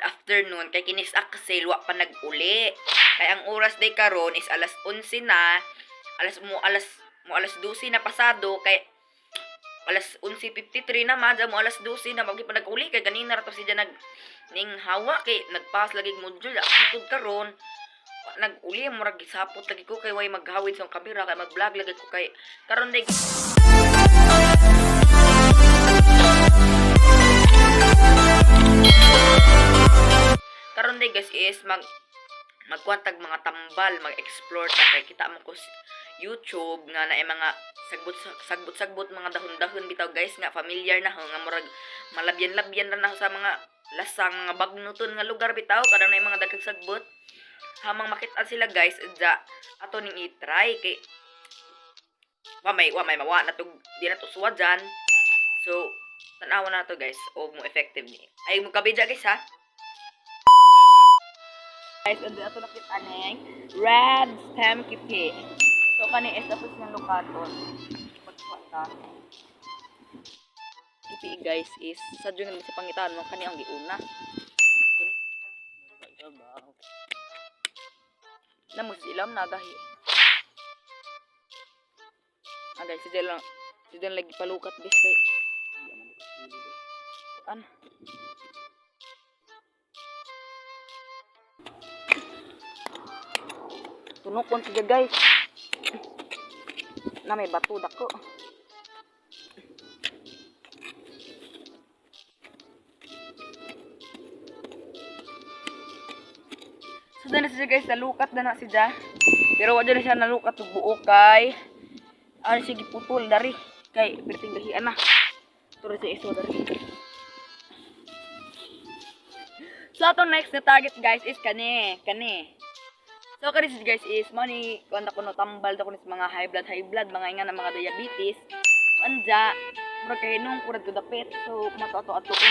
Afternoon kay kinis Axel wa pa nag-uli. Kay ang oras day karon is alas 11 na, alas mo alas mo alas 12 na pasado, kay alas 11:53 na ma mo alas 12 na wag pa nag-uli, kay ganina ra to siya nag ning hawa kay nagpass lagi module hangtod karon wa nag-uli. Murag gisapot lagi ko kay way maghawid sa akong kamera kay mag-vlog lagi ko kay karon day. Karon day, guys, is magkuwantag mga tambal, mag-explore ta kay kita mo ko sa YouTube nga naay mga sagbot sagbot sagbot mga dahon-dahon bitaw, guys, nga familiar na ho, nga murag malabyan-labyan ra na ho sa mga lasang mga bagnuton nga lugar bitaw kadang naay mga daghang sagbot. Hamang makita sila, guys, dya ato ning i-try kay wa may mawa na to, di na to suwa dyan. So tan-awa na to, guys, o mo effective ni ay mo kabidya, guys, ha. Guys, ando ato nakita ning red stem kipi. So kani is tapos ng lukaton. Pagkuha ta. Kipi, guys, is sa dyan sa pangitaan mo kani ang giuna. Namo sa ilam nagahi. Ah, guys, si lang si lagi palukat, guys, kay an. Tunokon siya, guys. Na may bato dako. So na siya, guys, nalukat na na siya. Pero wa na siya nalukat og buo kay ano siya giputol dari kay perting gahian na. Turo siya iso dari. So atong next na target, guys, is kani, kani. So kani siya, guys, is money kuan ko no tambal ko sa mga high blood, mga inga na mga diabetes. Anja, murag kahinong kurad ko dapit. So mato ato ato ko.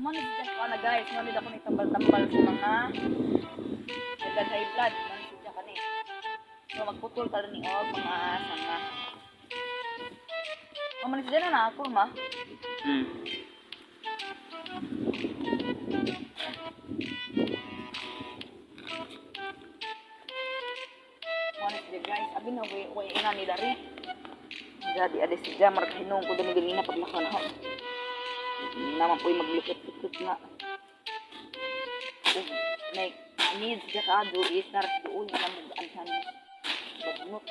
Mano siya ko na, guys, mano ako ni tambal-tambal sa mga high blood, high blood. Mano siya kani. So magputol ta ni og mga sanga. Oh, mano siya na ako ma. Mano siya, guys, abi na way way nga ni dari. Jadi ade siya marag hinong ko dani ganina paglakaw na ho. Naman po yung maglikot-likot na. Ug may needs siya kaado is naras doon na mag-anhan bagnot.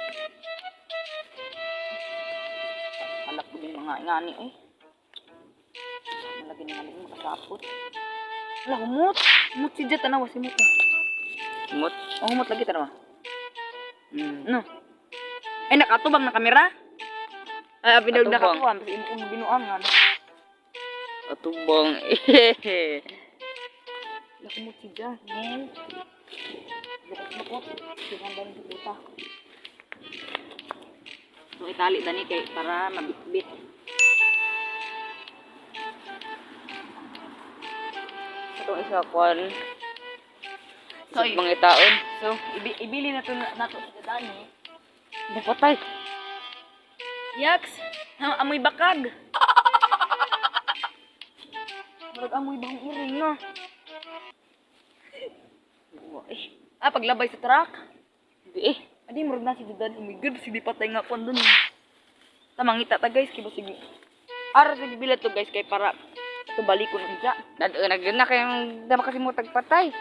Alak ko din mga ingani eh. Malagi na nga makasapot. Wala, humot. Humot si Jet, tanawa si Humot. Ah. Humot. Oh, humot lagi, tanawa. No. Ay, nakatubang na kamera? Ay, abi daw Atubang. nakatuan. Basta imo kong binuangan. Atubang. Wala, humot si Jet. Ngayon. Lukot-lukot. Sige, ang sa puta. So, itali dani kay para mabitbit. Itong isa kwan. So, Sa mga taon. So, ibili na to nato sa dani. Napatay. Yaks! Amoy bakag! Murag amoy bahong iring, no? Eh, Ah, paglabay sa truck? Hindi eh. Adi, murag na si Dadan. Oh my God, sige patay nga kwan dun. Tamangita ta, guys, kay basig. Ara sa gibila to, guys, kay para ito balik ko na siya. Nag na kayong dama kasi mo tagpatay.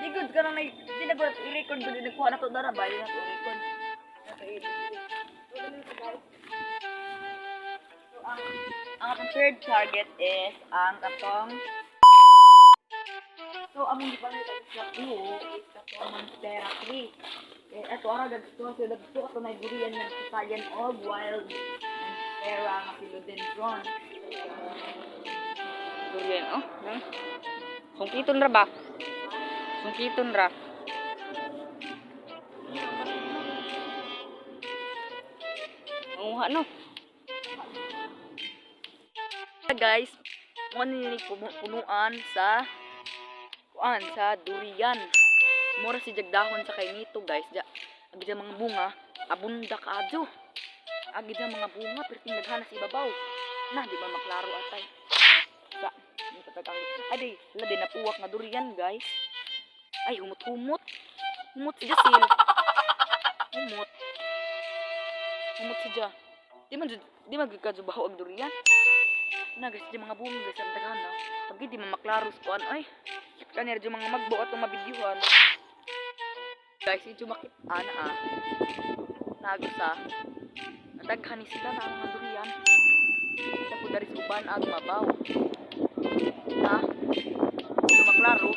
Di good ka na di na good i-record ko, di nagkuha na to dara ba, di na to i-record. Na to i-record. So, ganun to, guys. So, ang atong third target is ang katong. So, among gipangita sa buho is katong Monstera tree. Eh, ato ara dagto sa dagto ato nay durian nga sayan og wild Monstera nga philodendron. Durian, oh. Nang. Sungkiton ra ba? Sungkiton ra. Manguha no. Guys, mo ni punuan sa kuan sa durian. Mura si jagdahon sa kay nito, guys. Ja, agi dyan mga bunga, abunda kaadyo. Agi dyan mga bunga pero daghan na sa ibabaw. Na di ba maklaro atay. Sa ang ay di, hala di napuwak nga durian, guys. Ay, humot-humot. Humot si Jasil. Humot. Humot si Ja. Di man gyud ka baho ang durian. Na guys, di mga bunga guys, ang daghan na. Pag di man maklaro sa kuan ay. Kani ra mga magbo atong mabidyuhan. Guys, medyo makita na ah. Nagusa. Daghan ni sila na ang mga durian. Sa po dari sa uban ag mabaw. Na. Medyo maklaro.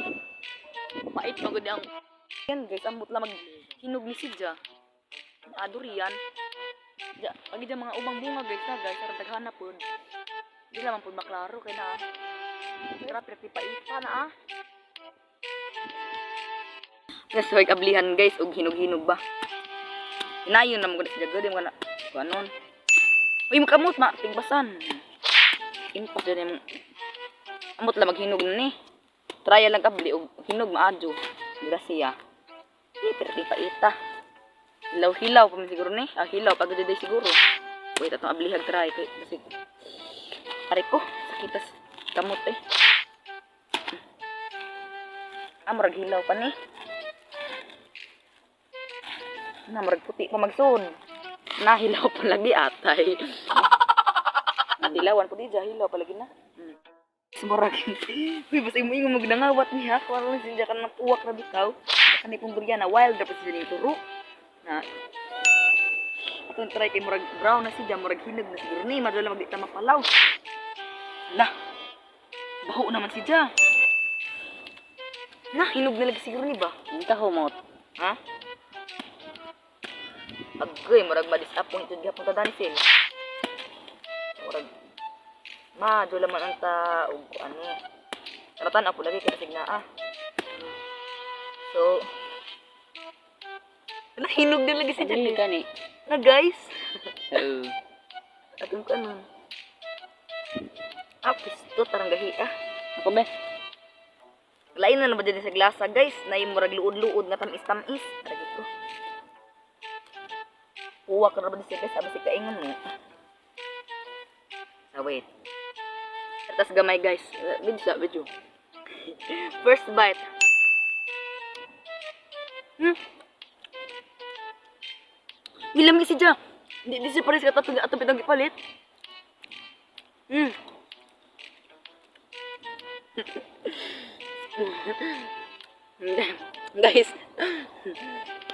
Pait magud ang yan guys, ambot lang mag hinog ni sidya. Ah, durian. Ja, pag dyan mga ubang bunga guys na guys, aron daghan na pud. Di naman pud maklaro kay na. Tara, pero paita na ah. Guys, hoy kablihan guys og hinog-hinog ba. Inayon na mo gud siya gud mo na kuanon. Uy, makamot ma tigbasan. Impas dyan yung amot lang maghinog na ni. Try lang kabli og hinog maadyo. Gracia. Eh, pero di paita. Hilaw-hilaw pa man siguro ni. Ah, hilaw pag day siguro. Wait, atong ablihag try kay kasi aray ko, sakitas kamot eh. Ah, murag hilaw pa ni. Na, murag puti pa magsun. Nahilaw pa lagi atay. Nadilawan po di hilaw pa lagi na. Murag. Uy, basta imo ingon magnangawat niya. Kuha lang siya ka ng puwak na bitaw. Kani pong durian na wild dapat siya ning turo. Na atong try kay murag brown na siya, murag hinog na siguro ni, madala magdi ta mapalaw. Lah. Baho naman siya. Na, hinog na lagi siguro ni ba? Hindi ka humot. Ha? Agay, murag ma-disappointed gihapon ta dansil. Murag ma, dula man ang ta og ano. Taratan ako lagi kay signa ah. So, nahinog na lagi si Abli Jack. ka ni. Na guys. Oo. Atong kanon. Ah, pisto tarang gahi ah. Ako be. Lain na naman dyan sa glasa guys. Na yung murag luod-luod nga tamis-tamis. Taragi ko. Uwak na ba siya guys? Aba si kaingon mo. Ah, wait. Atas gamay guys. Video sa video. First bite. Gilam si siya. Di di siya pares katatong atong pitong gipalit. Guys,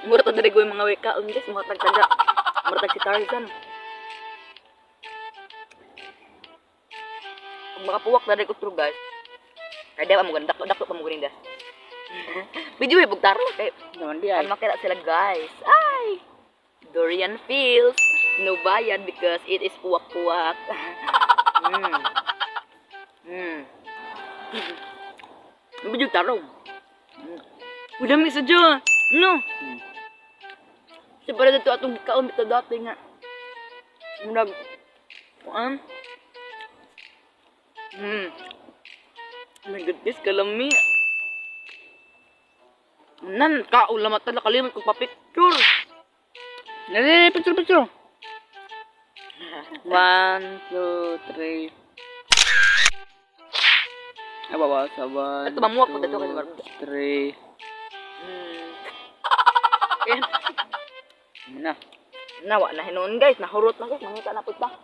mura to diri mga wekaon guys, mga tagtaga. Mura tag si Tarzan. Kung makapuwak na ko true guys. Kaya di pa mo ganda, dako pa mo ganinda. Video eh, bugtaro kay Naman di ay. kan makita sila guys. Ay! Durian feels. No bayad because it is puwak-puwak. Video tarong. Wala may sadya. No. Sa para dito atong gikaon bitaw dati nga. Murag kuan. Oh my goodness, kalami. Nan, kaulamat na nakalimot ko pa-picture. Dali, picture, picture. 1, 2, 3. Ay, bawa sa 1, Ito, mamuha ko dito kasi marami. 3. Ayan. Na. Nawa na hinuon guys, nahurot na guys, mangita na pud pa.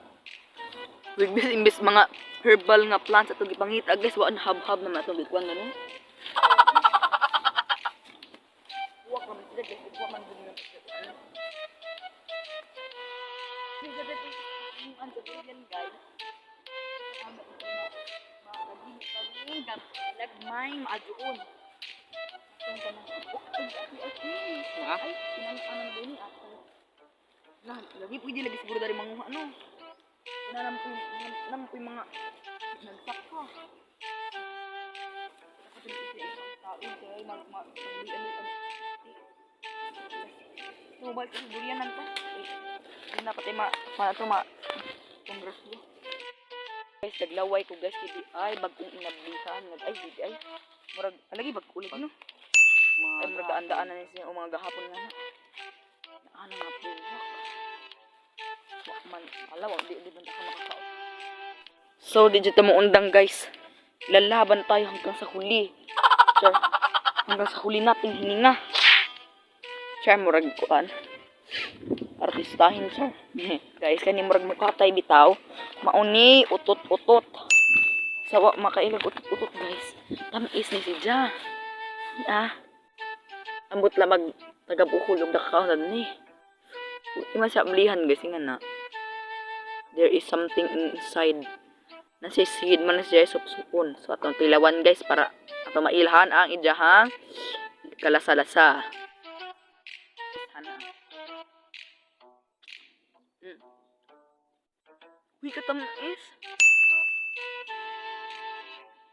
Imbis imbis mga herbal nga plants atong gipangita guys, wa na hab-hab naman atong gikuan ganun. Uwak naman sila guys, ikuha man dun nga. Nagmay maaduon. Ha? Ay, kinang din ako. Na, lagi pwede lagi siguro dari manguha no. Na nam po yung mga nagsaka. Ako din kasi isang tao kaya mag mag ano. Mobile kasi durian ta. Eh. Hindi na pati ma, ma, ito ma, congress ko. Guys, naglaway ko, guys, kay di ay bagong inablihan, nag ay di ay. Murag alagi bag ulit, no. Mga Ay, murag daan-daan na ni siya o mga gahapon nga na. Ano nga po? Wa man ala wa di di man ta ka makakaon. So, di jud ta mo undang, guys. Lalaban tayo hanggang sa huli. Sure. Hanggang sa huli nating hininga. Char, murag kuan. Artistahin, char. Guys, kani murag mukha tay bitaw. Mauni utot-utot. Sawa makailag utot-utot, guys. Tamis ni si Ja. Ah. Ambot lang mag tagabuhulog na kakaon ni. Di man siya amlihan, guys, nga na. There is something inside. Nasisid man na siya supsupon. So atong tilawan, guys, para ato mailhan ang ijahang kalasa-lasa. Hana. Uy, katamis.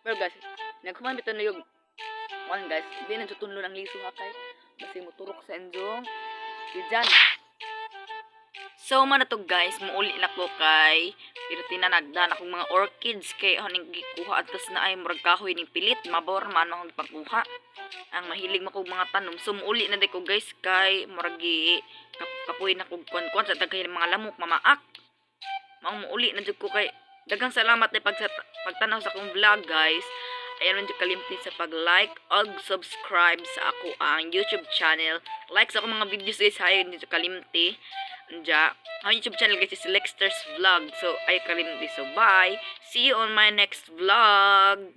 Pero guys, nagkuman bitaw na yung one, guys, di na tunlo ng liso ha kay basi moturok sa enjong Diyan. So man na to, guys, muuli na ko kay pero tinanagdan akong mga orchids kay haning gikuha atos na ay murag kahoy ning pilit, mabor man akong gipangkuha. Ang mahilig mo kog mga tanom. So muuli na ko, guys, kay murag gi kapoy na kog kuan-kuan sa daghay mga lamok mamaak. Maong muuli na jud ko kay daghang salamat na pag pagtanaw sa akong vlog, guys. Ayan man jud kalimti sa pag-like og subscribe sa ako ang YouTube channel. Like sa akong mga videos, guys, hayo jud kalimti. Anja, ang YouTube channel, guys, is Lexter's Vlog. So ay kalimti. So bye. See you on my next vlog.